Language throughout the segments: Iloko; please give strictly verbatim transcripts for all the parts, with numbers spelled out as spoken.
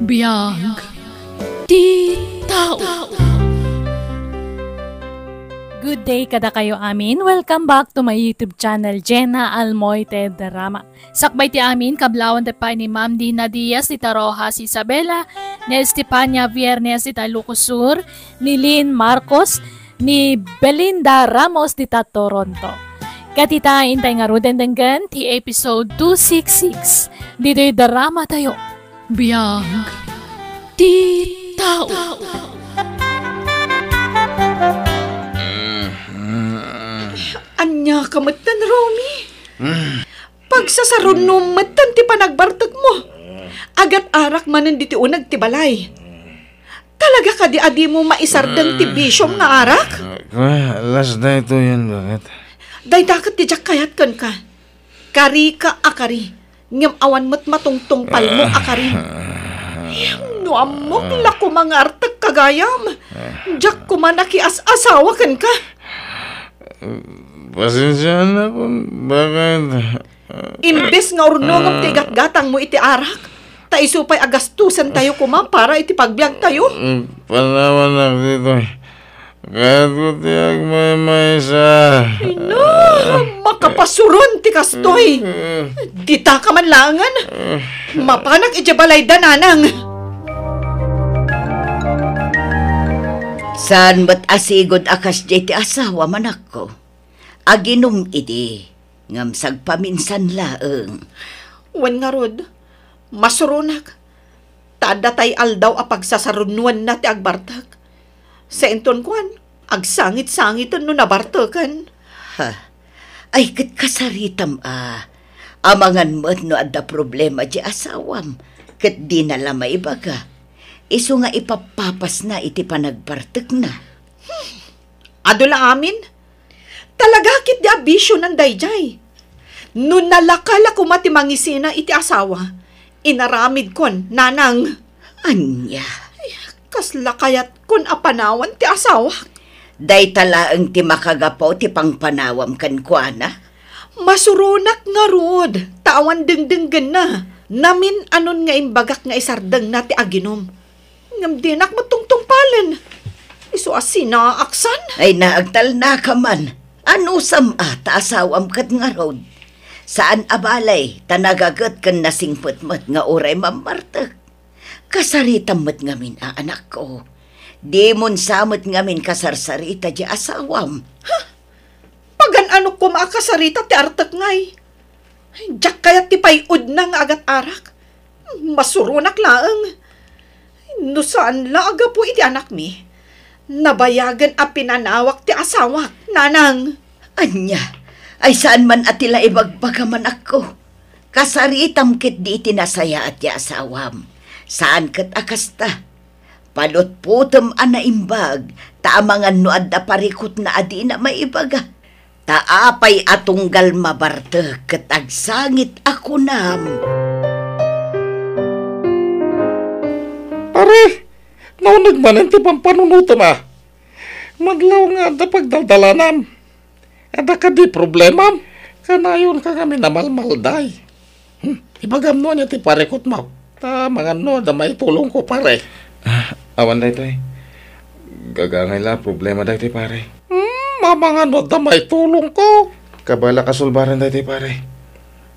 Biag ti tao. Good day kadakayo amin. Welcome back to my YouTube channel, Jenna Almoite Drama. Sakbay ti amin, kablawan ti pay ni Ma'am Dina Diaz dita Roxas, Isabela, ni Estefania Viernes dita Ilocos Sur, ni Lynn Marcos, ni Belinda Ramos dita Toronto. Ket ita, intay ngaruden denggen ti episode two six six ditoy drama tayo. Biag ti tao. Ania ka metten, Romy? Pagsasarunnom metten ti panagbartekmo. Agat-arak manen ditoy uneg ti balay. Talaga kadi a dimo maisardeng ti bisiom nga arak? Ah, las daytoyen, baket. Dayta ket ti diak kayat kenka. Karika a kari, ngem awan met matungtungpalmo a kari. No ammok la koma nga artekka gayam, diak koma nakias-asawa kenka. Pasensiaanakon, baket. Imbes nga urnongem ti gatgatangmo iti arak, ta isu pay a gastusentayo koma para iti pagbiagtayo. Panawanak ditoy. Kayatko ti agmaymaysa. Ay na, makapasuron ti kastoy. Ditaka man laengen. Mapanak idiay balayda, nanang. Saan met a sigud a kasdiay ti asawam, anakko. Aginum idi, ngem sagpaminsan laeng. Wen ngarud, masuronak. Ta adda tay aldaw a pagsasarunnoanna ti agbartek. Sa inton kuan, agsangit-sangiten no nabarteken. Ha? Ay, ket kasaritam a. Amangan met no adda problema ti asawam, ket dina la maibaga. Isu nga ipappapasna iti panagbartekna. Adu la amin? Talaga ketdi a bisionan daydiay. No nalaka la koma ti mangisina iti asawa, inaramidkon, nanang. Ania? Ay, kasla kayatkon a panawan ti asawak. Dayta laeng ti makagapu ti pangpanawam kenkuana? Masuronak ngarud, ta awan dengdenggenna. Namin-anon nga imbagak nga isardengna ti aginum. Ngem dinak met tungtungpalen. Isu a sinaaksan. Ay, naagtalnaka man. Anusam a ta asawam ket ngarud. Saan a balay, ta nagaget ken nasingpet met nga uray mammartek. Kasaritam met ngamin a anakko. Dimon sa met ngamin kasarsarita ti asawam. Ha? Pagan-anok koma a kasarita ti artek ngay. Diak kayat ti pay-udna nga agat-arak. Masuronak laeng. No saan la a gapu iti anakmi, nabayagen a pinanawak ti asawak, nanang. Ania? Ay saan man a ti la ibagbaga, anakko. Kasaritam ketdi iti nasayaat ti asawam. Saan ket a kasta. Palutpotem a naimbag, ta amangan no adda parikutna a dina maibaga. Ta apay a tunggal mabartek ket agsangit a kunam? Pare, nauneg manen ti pampanunotem a. Madlaw nga adda pagdaldalanam. Adda kadi problemam? Kanayonka ngamin a malmalday. Hmm, ibagam no ania ti parikutmo. Ta amangan no adda maitulongko, pare. Ah, awan daytoy. Gagangay la a problema daytoy, pare. Hmm, amangan no adda maitulongko. Kabalak a sulbaren daytoy, pare.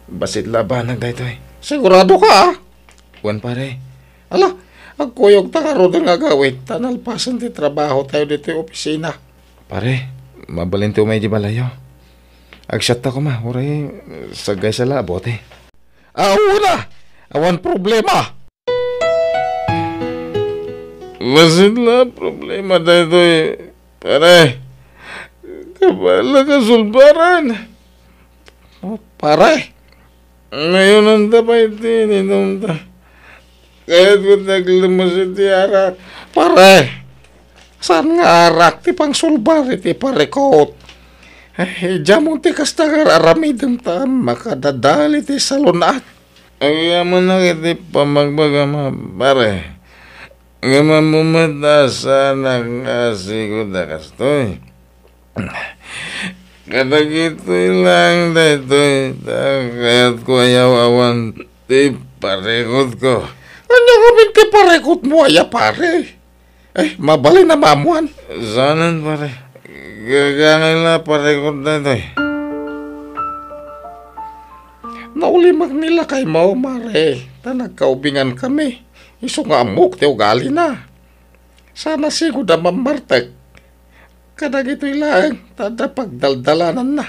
Bassit la a banag daytoy. Siguradoka, a? Wen, pare. Ala, agkuyogta ngaruden nga agawid ta nalpasen ti trabahotayo ditoy opisina. Pare, mabalin ti umay idiay balayyo. Agsiatta koma, uray saggaysa la a bote. Ah, wen a! Awan problema! Bassit la a problema daytoy, pare. Kabalak a sulbaren. Oh, pare. Nayonanta pay ti ininomta. Kayatko ti aglemes iti arak. Pare, saan nga arak ti pangsulbar iti parikut? Ay, diamon ti kasta nga ar-aramidem ta makadadal iti salun-at. Agyamanak iti pammagbagam, pare. Ngem ammom met a saanak nga sigud a kastoy. Kadagitoy laeng daytoy, ta kayatko a yaw-awan ti parikutko. Ania ngamin ti parikutmo aya, pare? Eh, mabalin a maammuan. Saanen, pare. Gagangay la parikut daytoy. Naulimek ni lakaymo, mare, ta nagkaubingan kami. Isu nga ammok ti ugalina. Saan a sigud a mammartek kadagitoy laeng ta adda pagdaldalananna.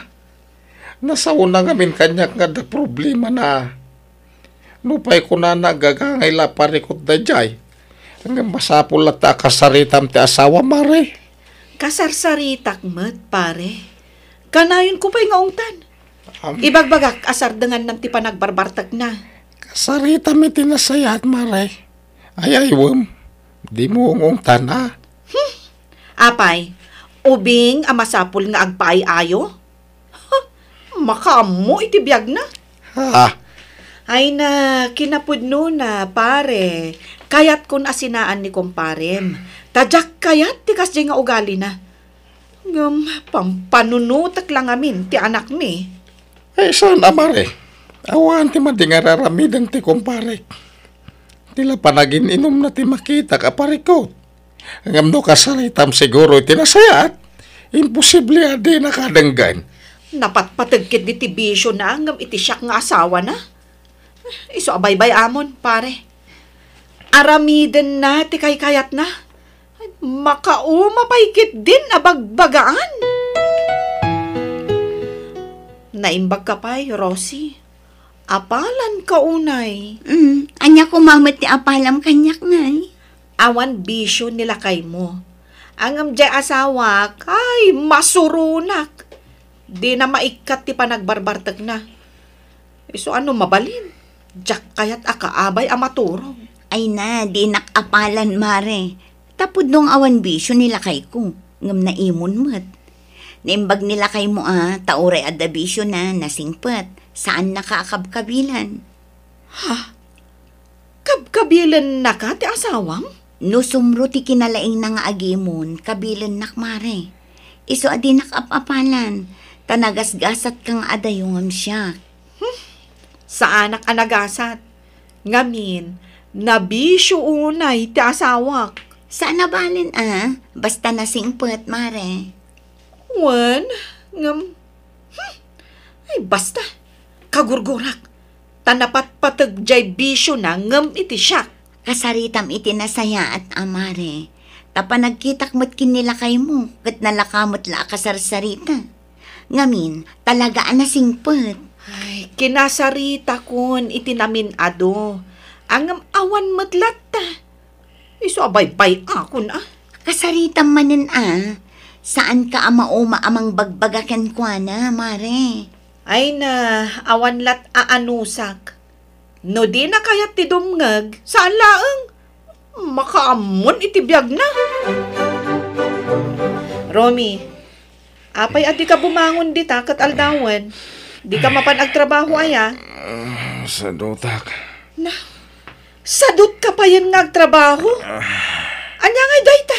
Nasaona ngamin kaniak nga adda problemana. Nupay kunana, gagangay la parikut daydiay, ngem masapul latta a kasaritam ti asawa, mare. Kasarsaritak met, pare. Kanayonko pay nga ungtan. Am- Ibagbagak a sardengannam ti panagbarbartekna. Kasaritam iti nasayaat, mare. Ay-aywem, dimo ungtan, a. Hmm. Apay, ubing a masapul nga agpaay-ayo? Huh, makaammo iti biagna. Ha? Ay na, kinapudnona, pare. Kayatkon a sinaan ni kumparem. Ta diak kayat ti kasdiay nga ugalina. Ngem, pampanunotek la ngamin ti anakmi. Ay, saan a, mare. Awan ti madi nga ar-aramiden ti kumparek. Ti la panagin-inumna ti makitak a parikut. Ngem no kasaritam siguro iti nasayaat, imposible a dinaka denggen. Napatpateg ketdi ti bisiona ngem iti siak nga asawana. Isu a baybay-amon, pare. Aramidenna ti kaykayatna. Makauma pay ketdin a bagbagaan. Naimbagka pay, Rosie. Apalanka unay. Mm, ania koma met ti apalam kaniak, ngay? Awan bisio ni lakaymo. Ngem diay asawak, ay, masuronak. Dina maikkat ti panagbarbartekna. Isu a no mabalin, diak kayat a kaabay a maturog. Ay na, dinak apalan, mare. Ta pudno nga awan bisio ni lakayko, ngem naimon met. Naimbag ni lakaymo a, ta uray adda bisiona, nasingpet, saannaka a kabkabilan. Ha? Kabkabilennaka ti asawam? No sumro ti kinalaingna nga agimon, kabilennak, mare. Isu a dinak ap-apalan, ta nagasgasatka nga adayo ngem siak. Hmm, saanak a nagasat. Ngamin, nabisio unay ti asawak. Saan a balen a, basta nasingpet, mare. Wen, ngem, hmm, ay, basta, kagurgurak. Ta napatpateg jay bisiona ngem iti siak. Kasaritam iti nasayaat a, mare. Ta panagkitak met ken ni lakaymo, ket nalaka met la a kasarsarita. Ngamin, talaga a nasingpet. Ay, kinasaritakon iti namin-adu. Ngem awan met latta. Isu a baybay-akon a. Kasaritam manen a. Saanka a mauma a mangbagbaga kenkuana, mare. Ay na, awan lat a anusak. No dina kayat ti dumngeg, saan laeng. Makaammon iti biagna. Romy, apay a dika bumangon dita ket aldawen? Dika mapan agtrabaho aya? Ah, sadutak. Na, sadutka payen nga agtrabaho? Ania ngay dayta?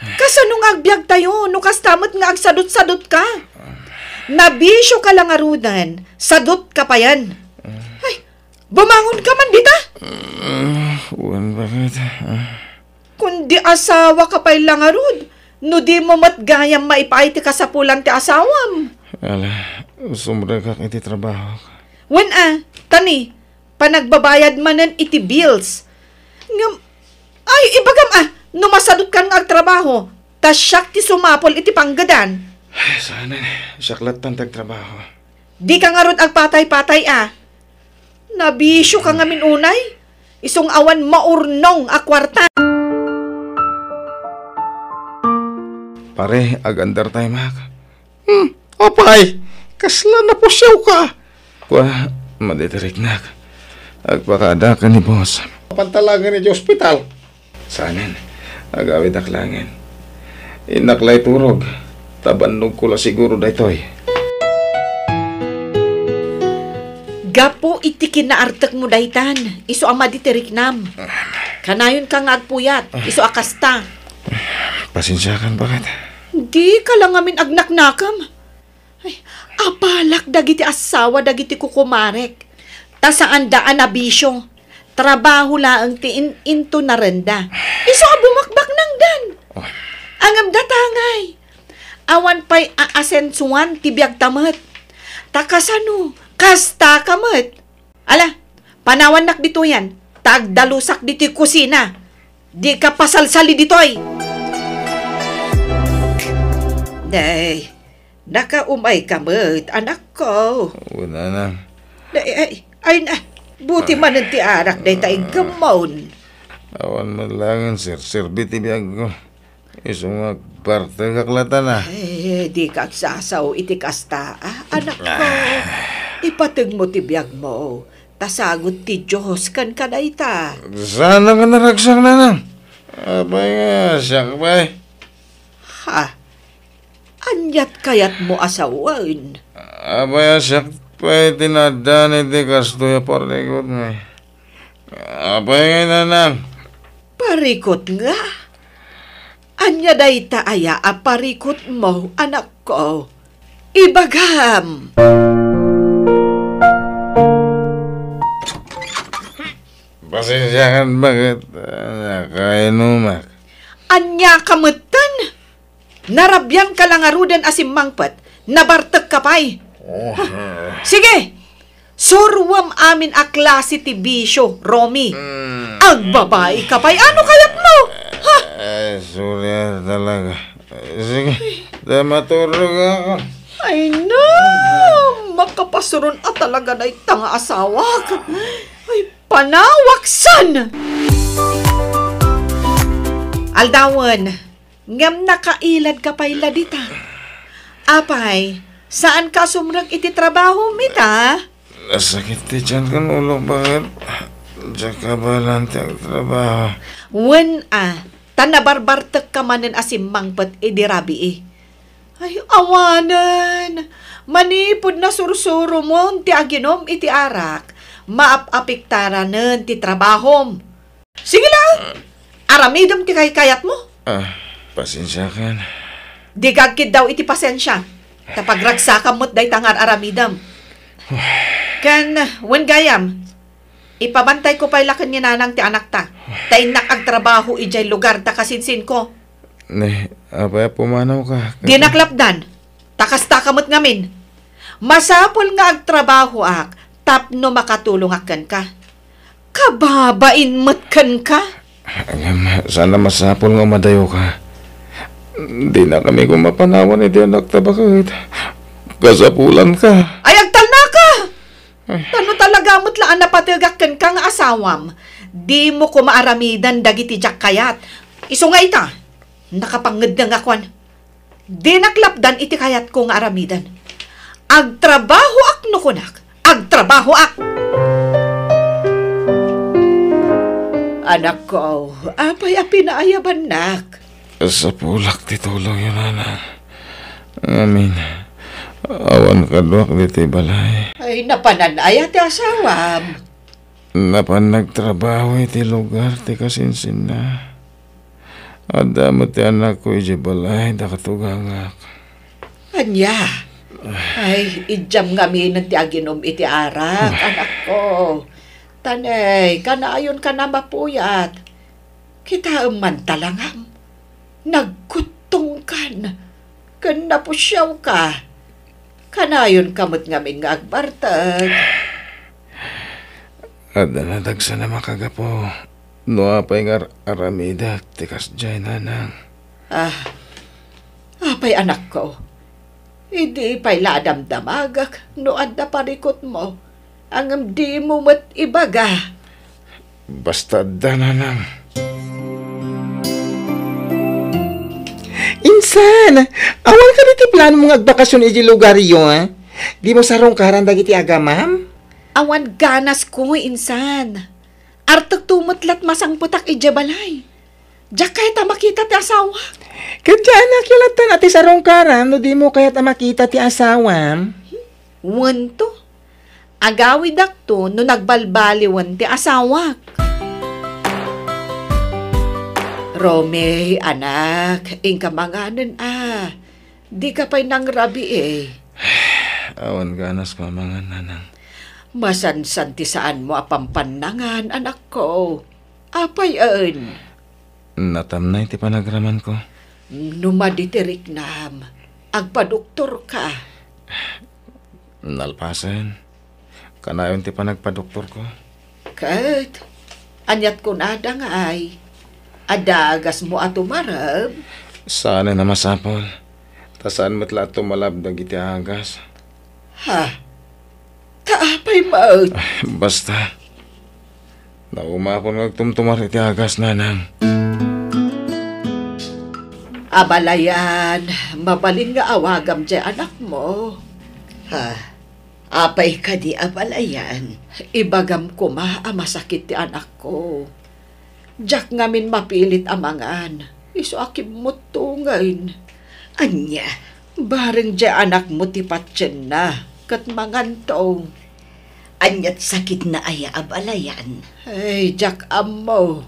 Kasano nga agbiagtayo no kasta met nga agsadutsadutka? Nabisioka la ngaruden, sadutka payen. Ay, bumangonka man dita? Ah, wen, bakit? Ah. Kundi asawaka pay la ngarud, no dimo met gayam maipaay ti kasapulan ti asawam. Ala, sumrekak iti trabaho. Wen a, tani, panagbabayad manen iti bills. Ngem, ay, ibagam a, no masadutkan nga agtrabaho, ta siak ti sumapul iti panggedan. Ay, saanen, siak lattan ti agtrabaho. Dika ngarud agpatay-patay a. Nabisioka ngamin unay, isu nga awan maurnong a kuarta. Pare, ag-under time ak. Hmm, apay, kasla napusiawka? Kua, madi ti riknak. Agpakaadak ken ni boss. Pantalagan iti ospital. Saanen, agawidak laengen. Innak la iturog, ta bannogko la siguro daytoy. Gapu iti kinaartekmo daytan, isu a madi ti riknam. Kanayonka nga agpuyat, isu a kasta. Pasensiakan, bakit? Dika la ngamin agnaknakam. Ay, apalak dagiti asawa dagiti kukumarek. Ta saanda a nabisio. Trabaho laeng ti in-, intunarenda. Isu a bumakbaknangdan. Oh. Ngem datangay, awan pay aasensuan ti biagta met. Ta kasano, kasta ka met. Ala, panawannak ditoyen, ta agdalusak ditoy kusina. Dika pasalsali ditoy. Day, nakaumay ka met, anakko. Wen, nanang. Day, ay, ay na, buti manen ti arak dayta iggemmon. Awan met laengen serserbi ti biagko. Isu nga agbartegak latta. Ay, dika agsasao iti kasta, a, anakko. Ah. Ipateg mo ti biagmo, ta sagut ti Dios kenka dayta. Saan nga naragsak, nanang? Apay nga siak pay? Ha? Aniat kayatmo a sawen? Apay a siak pay ti naaddaan iti kastoy a parikut ngay? Apay ngay, nanang? Parikut nga? Ania dayta aya a parikutmo, anakko? Ibagam! Pasensiakan baket, nakainumak. Ania ka metten? Narabian ka la ngaruden a simmangpet, nabartek ka pay. Oh. Sige! Suroem amin a klase ti bisio, Romy. Mm. Agbabai ka pay. Ano kayat mo? Ha? Ay, sorry, ah, talaga. Sige, ta maturog ako. Ay, no! Makapasuron a talaga dayta nga asawak. Ay, panawaksan! Aldawen, ngem nakailad ka pay la dita. Apay, saan ka sumrek iti trabahom ita? Nasakit ti tiyan ken ulok, baket diak kabaelan ti agtrabaho. Wen a, ta nabarbartek ka manen a simmangpet idi rabii. Ay, awanen! Manipud nasursuromon ti aginom iti arak, maap-apektaranen ti trabahom. Sige la! Aramidem ti kaykayatmo. Ah, pasensiakan. Dika agkiddaw iti pasensia. Ta pagragsakam met dayta nga ar-aramidem. Ken, wen gayam, ipabantayko pay la ken ni nanang ti anakta. Ta innak agtrabaho idiay lugar ta kasinsinko. Ne, apay a pumanawka? Dinak lapdan. Ta kasta ka met ngamin. Masapul nga agtrabahoak tapno makatulongak kenka. Kababain met kenka. Ngem, saan a masapul nga umadayoka. Dinakami koma panawan iti anakta baket. Kasapulanka. Ay, agtalnaka! Ay. Ta no talaga met la a napategak kenka nga asawam, dimo koma aramiden dagiti diak kayat. Isu nga ita, nakapangngedneng a kuan. Dinak lapdan iti kayatko nga aramiden. Agtrabahoak no kunak, agtrabahoak! Anakko, apay a pinaayabannak? Sapulak ti tulongyo, nanang. Ngamin, awan kaduak ditoy balay. Ay, napanan aya ti asawam? Napan nagtrabaho iti lugar ti kasinsinna. Adda met ti anakko idiay balay, dakatugangak. Ania? Ay, idiam ngamin ti aginom iti arak, anakko. Tanay, kanayonkan a mapuyat. Kitaem man talangam. Nagkuttongkan. Ken napusiawka. Kanayonka met ngamin nga agbartek. Adda nadagsen a makagapu no apay nga ar-, aramidek ti kasdiay, nanang. Ah, apay, anakko? Idi pay la a damdamagek no adda parikutmo, ngem dimo met ibaga. Basta adda, nanang. Insan, awan kadi ti plano mo nga agbakasyon iti lugaryo, eh? Dimo sarungkaran dagiti agamam? Awan ganasko, insan. Artekto met la't masangpetak idiay balay. Diak kayat a makita ti asawak. Ket diay anakyo lattan a ti sarungkaran no dimo kayat a makita ti asawam? Wento. Agawidakto no nagbalbaliwen ti asawak. Romy, anak, inka manganen a. Dika pay nangrabii. Awan ganas mamangan, nanang. Masansan ti saanmo a pampannangan, anakko. Apayen? Natamnay ti panagramanko. No madi ti riknam, agpadoktorka. Nalpasen. Kanayon ti panagpadoktorko. Ket, aniat kunada nga ay, adda agasmo a tumarem? Saanen a masapul. Ta saan met la a tumalab dagiti agas. Ha? Ta apay met? Basta. Naumapon nga agtumtumar iti agas, nanang. Abalayan, mabalin nga awagam diay anakmo. Ha? Apay kadi, abalayan? Ibagam koma a masakit ti anakko. Diak ngamin mapilit a mangan, isu a kimmuttongin. Ania? Bareng diay anakmo ti patienna, ket manganto. Aniat sakitna aya, abalayan? Ay, diak ammo.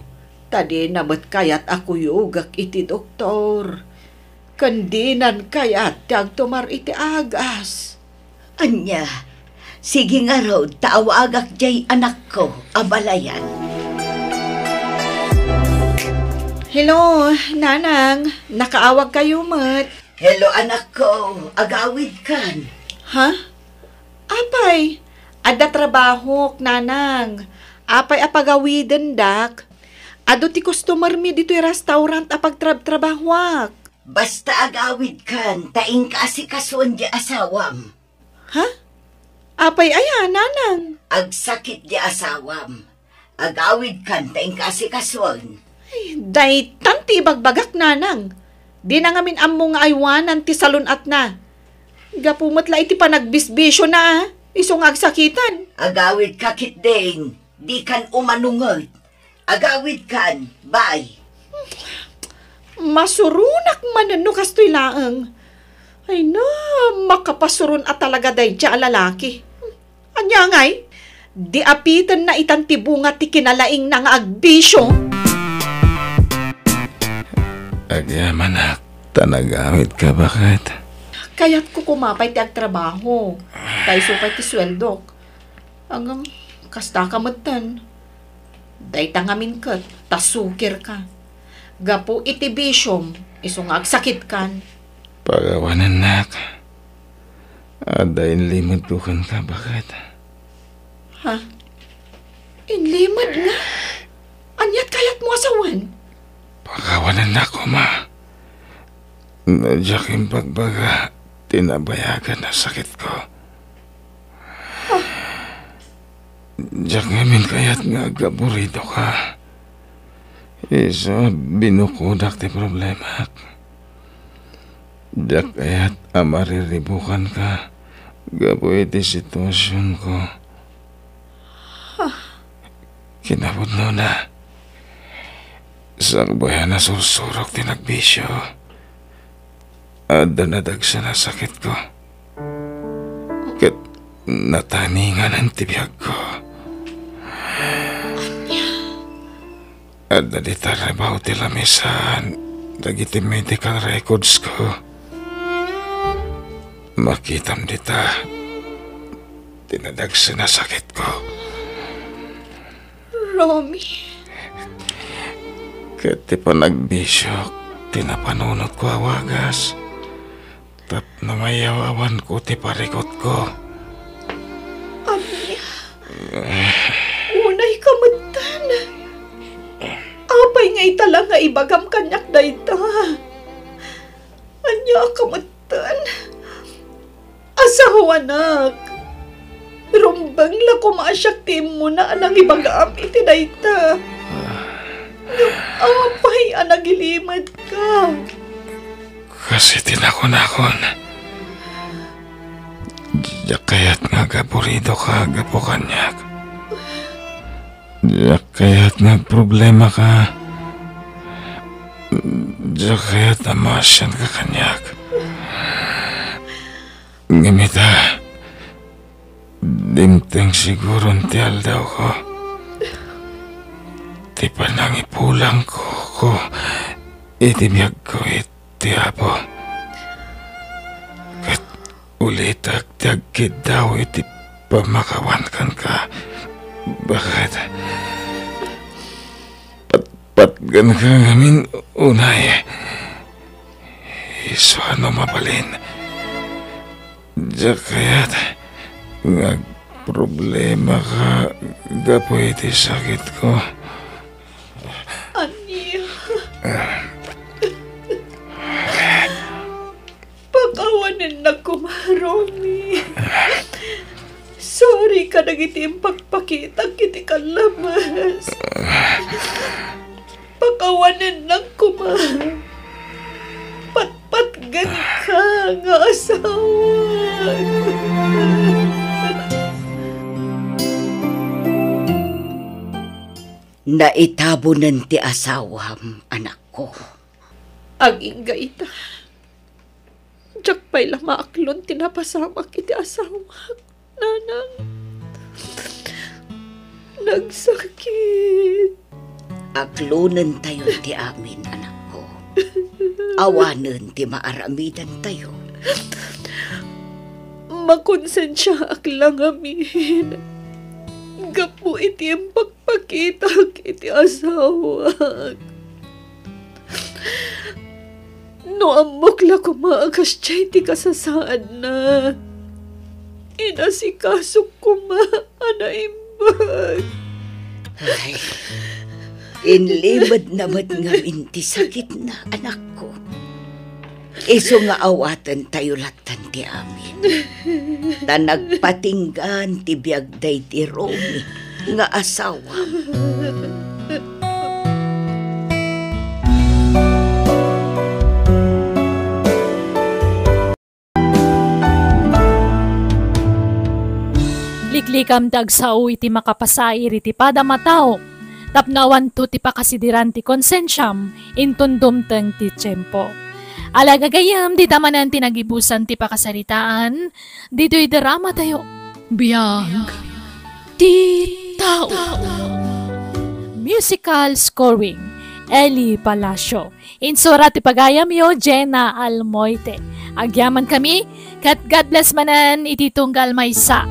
Ta dina met kayat a kuyogek iti doktor. Ken dinan kayat ti agtumar iti agas. Ania, sige ngarud ta awagak diay anakko, abalayan. Hello, Nanang. Nakaawagkayo met. Hello, anakko. Agawidkan. Ha? Apay, adda trabahok, Nanang. Apay a pagawidendak? Adu ti customermi ditoy restaurant a pagtrabtrabahoak. Basta agawidkan ta inka asikasuen diay asawam. Ha? Apay aya, Nanang? Agsakit diay asawam. Agawidkan ta inka asikasuen. Ay, daytan ti ibagbagak, Nanang. Dina ngamin ammo nga aywanan ti salun-atna. Gapu met la iti panagbisbisiona, a, isu nga agsakitan. Agawidka ketdin, dikan umano ngarud. Agawidkan, bay. Masuronak manen no kastoy laeng. Ay na, makapasuron a talaga daydiay a lalaki. Ania ngay? Di apitenna itan ti bunga ti kinalaingna nga agbisio. Agyamanak, ta nagamidka, baket. Kayatko koma pay ti agtrabaho. Ta isu pay ti sueldok. Ngem, kasta ka metten. Dayta ngamin ket, ta sukir ka. Gapu iti bisiom, isu nga agsakit kan. Pagawanennak. Adda inlimedko kenka, baket. Ha? Inlimed nga? Aniat kayatmo a sawen? Pagawanennak koma. No diak imbagbaga ti nabayagan a sakitko. Diak ngamin kayat nga agaburidoka. Isu a binukodak ti problemak. Diak kayat a mariribukanka gapu iti situasionko. Kinapudnona, sakbay a nasursurok ti nagbisio, adda nadagsen a sakitko. Ket nataninganan ti biagko. Adda dita rebaw ti lamisaan dagiti medical recordsko. Makitam dita ti nadagsen a sakitko. Romy. Ket ti panagbisiok ti napanunotko a wagas tapno mayawawanko ti parikutko. Ania? Unay ka metten. Apay nga ita la nga ibagam kaniak dayta? Ania ka metten? Asawanak, rumbeng la koma a siak ti immuna a nangibagam iti dayta. Ngem apay a nagilimedka? Kas iti nakunakon, diak kayat nga agaburidoka gapu kaniak. Diak kayat nga agproblemaka. Diak kayat a maasianka kaniak. Ngem ita, dimteng siguron ti aldawko. Ti panangipulangko iti biagko iti Apo. Ket ulitek ti agkiddaw iti pamakawan kenka. Baket patpatgenka ngamin unay. Isu a no mabalin, diak kayat nga agproblemaka gapu iti sakitko. Ania? Pakawanennak koma, Romy. Sorry kadagiti impakpakitak iti kallames. Pakawanennak koma. Patpatgenka nga asawa. Naitabonen ti asawam, anakko. Agingga ita. Diak pay la maaklon ti napasamak iti asawak, nanang. Nagsakit. Aklonentayo ti amin, anakko. Awanen ti maaramidantayo. Makonsensiaak la ngamin gapu iti impakpakitak iti asawak. No ammok la koma a kasdiay ti kasasaadna, inasikasok koma a naimbag. Ay, inlimedna met ngamin ti sakitna, anakko. Isu nga awatentayo latta ti amin. Ta nagpatinggaan ti biag daydi Romy nga asawam. Liklikam ti agsao iti makapasair iti padam a tao, tapno awanto ti pakasidiran ti konsensiam inton dumteng ti tiempo. Ala, gagayyem, dita manen ti nagibusan ti pakasaritaan ditoy dramatayo. Biag ti tao. Musical scoring, Eli Palacio. Insura ti pagayamyo, Jenna Almoite. Agyamankami, ket God bless manen iti tunggal maysa.